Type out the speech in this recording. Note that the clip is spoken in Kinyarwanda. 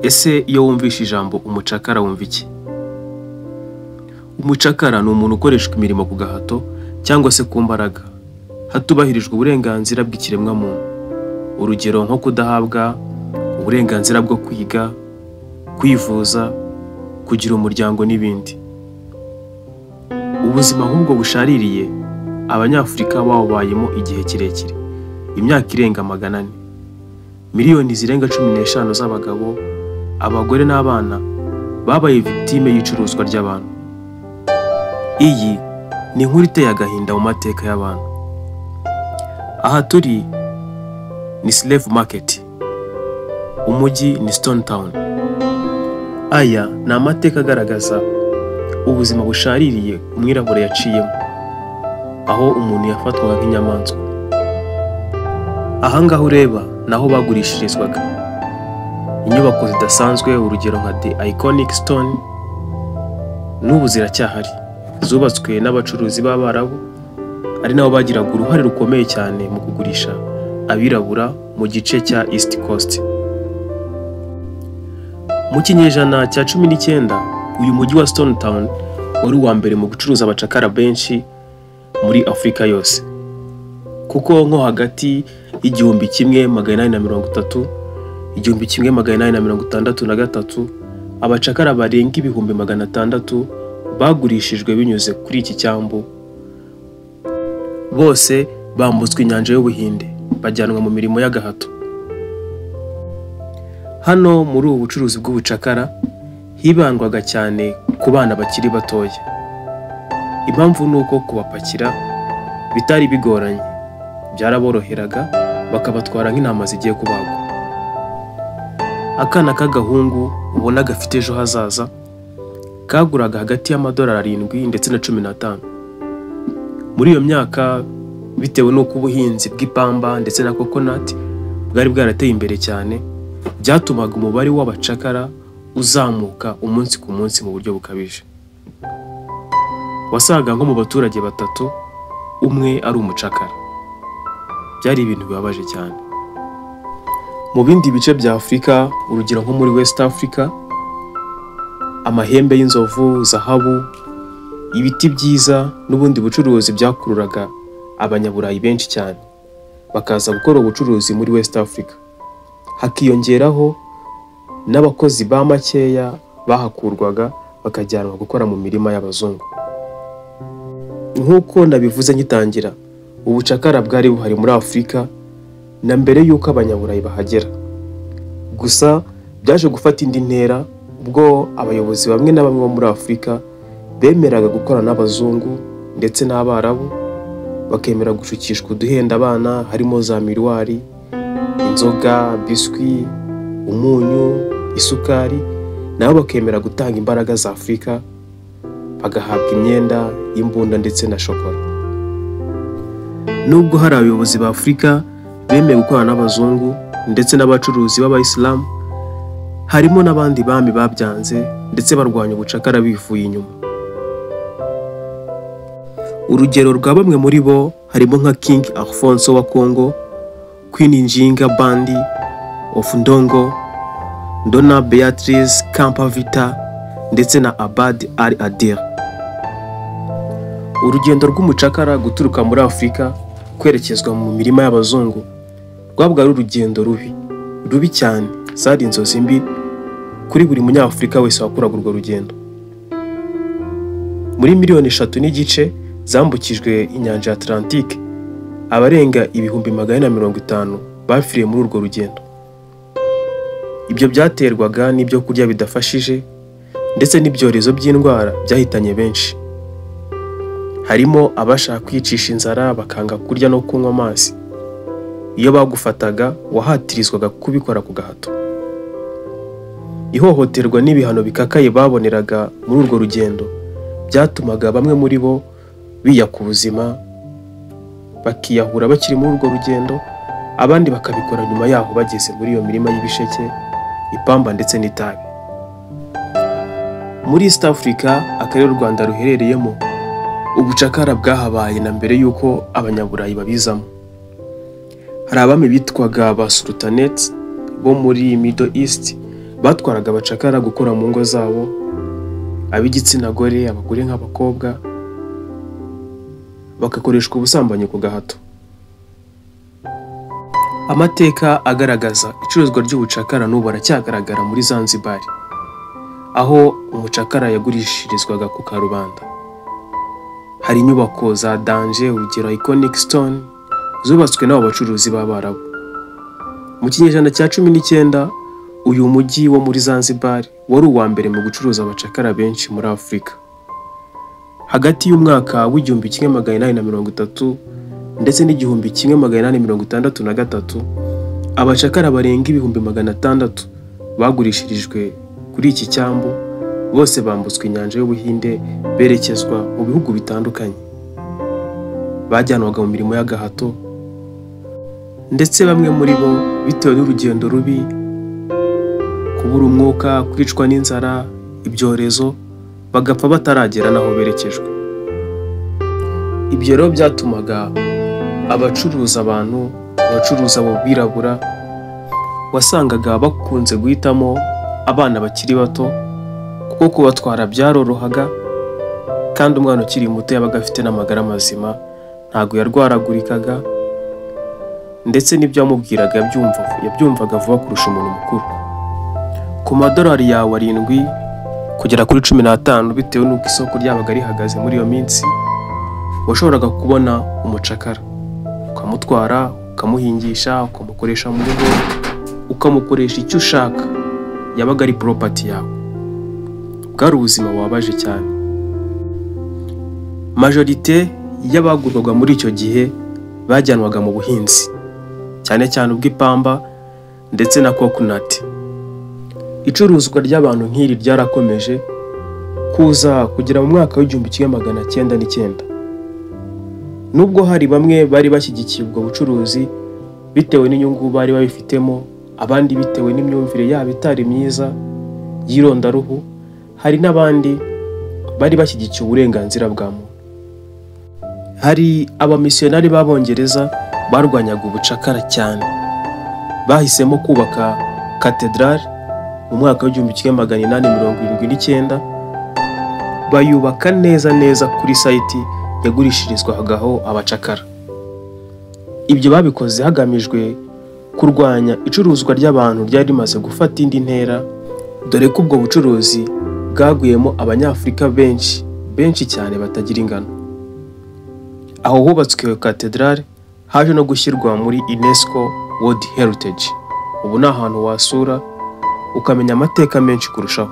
Ese iyo wumvishe ijambo umucakara wumva iki? Umucakara ni umuntu ukoreshwa imirimo ku gahato cyangwa se ku mbaraga, hatubahirijwe uburenganzira bw'ikiremwamuntu. Urugero nko kudahabwa uburenganzira bwo kwiga, kwivuza, kugira umuryango n'ibindi. Ubuzima nk'ubwo bushaririye Abanyafurika bawubayemo igihe kirekire, imyaka irenga 400. Miliyoni zirenga 15 z'abagabo, abagore n'abana babaye victime y'icuruzwa ry'abantu. Iyi ni inkuru iteye agahinda mu mateka y'abantu. Aha turi ni Slave Market, umujyi ni Stone Town. Aya ni amateka agaragaza ubuzima bushaririye umwirabura yaciyemo, aho umuntu yafatwaga nk'inyamaswa. Aha ngaha ureba naho bagurishirizwaga. Inyubako zidasanzwe, urugero nka The Iconic Stone, n'ubu ziracyahari, zubatswe n'abacuruzi b'Abarabu, ari nabo bagiraga uruhare rukomeye cyane mu kugurisha abirabura mu gice cya East Coast. Mu kinyejana cya 19, uyu mujyi wa Stone Town wari uwa mbere mu gucuruza abacakara benshi muri Afurika yose, kuko nko hagati y'1830, 1863, abacakara barenga 600,000 bagurishijwe binyuze kuri iki cyambu. Bose bambutswe inyanja y'Ubuhinde bajyanwa mu mirimo y'agahato. Hano muri ubu bucuruzi bw'ubucakara hibandwaga cyane ku bana bakiri batoya. Impamvu ni uko kubapakira bitari bigoranye, byaraboroheraga, bakabatwara nk'intama zigiye kubagwa. Akana k'agahungu ubona gafite ejo hazaza kaguraga hagati y'amadolari 7 ndetse na 15. Muri iyo myaka, bitewe n'uko ubuhinzi bw'ipamba ndetse na coconut bwari bwarateye imbere cyane, byatumaga umubare w'abacakara uzamuka umunsi ku munsi mu buryo bukabije. Wasaga nko mu baturage 3 umwe ari umucakara. Byari ibintu bibabaje cyane. Mu bindi bice bya Afurika, urugero nko muri West Africa, amahembe y'inzovu, zahabu, ibiti byiza n'ubundi bucuruzi byakururaga Abanyaburayi benshi cyane, bakaza gukora ubucuruzi muri West Africa. Hakiyongeraho n'abakozi ba makeya bahakurwaga bakajyanwa gukora mu mirima y'abazungu. Nk'uko nabivuze ngitangira, ubucakara bwari buhari muri Afurika na mbere y'uko Abanyaburayi bahagera. Gusa byaje gufata indi ntera ubwo abayobozi bamwe na bamwe bo muri Afurika bemeraga gukorana n'abazungu ndetse n'Abarabu, bakemera gushukishwa uduhenda abana, harimo za miruwari, inzoga, biswi, umunyu, isukari, nabo bakemera gutanga imbaraga za Afurika, bagahabwa imyenda, imbunda ndetse na shokora. Nubwo hari abayobozi ba Afurika bemeye gukorana n'abazungu ndetse n'abacuruzi b'Abayisilamu, harimo n'abandi bami babyanze ndetse barwanya ubucakara bivuye inyuma. Urugero rwa bamwe muri bo harimo nka King Alfonso wa Congo, Queen Njinga Bandi of Ndongo, Dona Beatrice Campavita ndetse na Abad Al Adir. Urugendo rw'umucakara guturuka muri Afurika kwerekezwa mu mirima y'abazungu rwabwa ari urugendo rubi, rubi cyane. Zari inzozi mbi kuri buri munyafurika wese wakoraga urwo rugendo. Muri miliyoni 3.5 zambukijwe inyanja ya Atlantique, abarenga 450,000 bapfiriye muri urwo rugendo. Ibyo byaterwaga n'ibyo kurya bidafashije ndetse n'ibyorezo by'indwara byahitanye benshi. Harimo abashaka kwicisha inzara bakanga kurya no kunywa amazi. Iyo bagufataga wahatirizwaga kubikora ku gahato. Ihohoterwa n'ibihano bikakaye baboneraga muri urwo rugendo byatumaga bamwe muri bo biyaka ubuzima, bakiyahura bakiri muri urwo rugendo, abandi bakabikora nyuma yaho bageze muri iyo mirima y'ibisheke, ipamba ndetse n'itabi. Muri East Africa, akarere u Rwanda ruherereyemo, ubucakara bwahabaye na mbere y'uko Abanyaburayi babizamo. Hari abami bitwaga ba Sultanate bo muri Middle East Batwaraga abacakara gukora mu ngo zabo, ab'igitsina gore, abagore nk'abakobwa, bagakoreshwa ubusambanyi ku gahato. Amateka agaragaza icuruzwa ry'ubucakara n'ubu aracyagaragara muri Zanzibar, aho umucakara yagurishirizwaga ku karubanda. Hari inyubako za danger, urugero Iconic Stone, zubatswe n'abo bacuruzi b'Abarabu. Mu kinyejana cya 19, uyu mujyi wo muri Zanzibar wari uwa mbere mu gucuruza abacakara benshi muri Afurika. Hagati y'umwaka w'1830 ndetse n'1863, abacakara barenga 600,000 bagurishirijwe kuri iki cyambu, bose bambutswe inyanja y'Ubuhinde berekezwa mu bihugu bitandukanye. Bajyanwaga mu mirimo y'agahato, ndetse bamwe muri bo bitewe n'urugendo rubi, kubura umwuka, kwicwa n'inzara, ibyorezo, bagapfa bataragera n'aho berekejwe. Ibyo rero byatumaga abacuruza abantu, abacuruza abo birabura, wasangaga bakunze guhitamo abana bakiri bato, kuko kubatwara byarorohaga, kandi umwana ukiri muto yabaga afite n'amagara mazima, ntabwo yarwaragurikaga, ndetse n'ibyo wamubwiraga yabyumvaga vuba kurusha umuntu mukuru. Ku madolari yawe 7 kugera kuri 15, bitewe n'uko isoko ryabaga rihagaze muri iyo minsi, washoboraga kubona umucakara, ukamutwara, ukamuhingisha, ukamukoresha mu rugo, ukamukoresha icyo ushaka, yabaga ari property yawe. Bwari ubuzima bubabaje cyane. Majorité y'abagurwaga muri icyo gihe bajyanwaga mu buhinzi, cyane cyane ubw'ipamba ndetse na coconut. Icuruzwa ry'abantu nk'iri ryarakomeje kuza kugera mu mwaka w'1909. Nubwo hari bamwe bari bashyigikiye ubwo bucuruzi bitewe n'inyungu bari babifitemo, abandi bitewe n'imyumvire yabo itari myiza y'irondaruhu, hari n'abandi bari bashyigikiye uburenganzira bwa muntu. Hari abamisiyonari b'Abongereza barwanyaga ubucakara cyane, bahisemo kubaka katedrali mu mwaka w'1879, bayubaka neza neza kuri site yagurishirizwagaho abacakara. Ibyo babikoze hagamijwe kurwanya icuruzwa ry'abantu ryari rimaze gufata indi ntera, dore ko ubwo bucuruzi bwaguyemo Abanyafurika benshi benshi cyane batagira ingano. Aho hubatswe iyo katedrali haje no gushyirwa muri UNESCO World Heritage. Ubu ni ahantu wasura ukamenya amateka menshi kurushaho.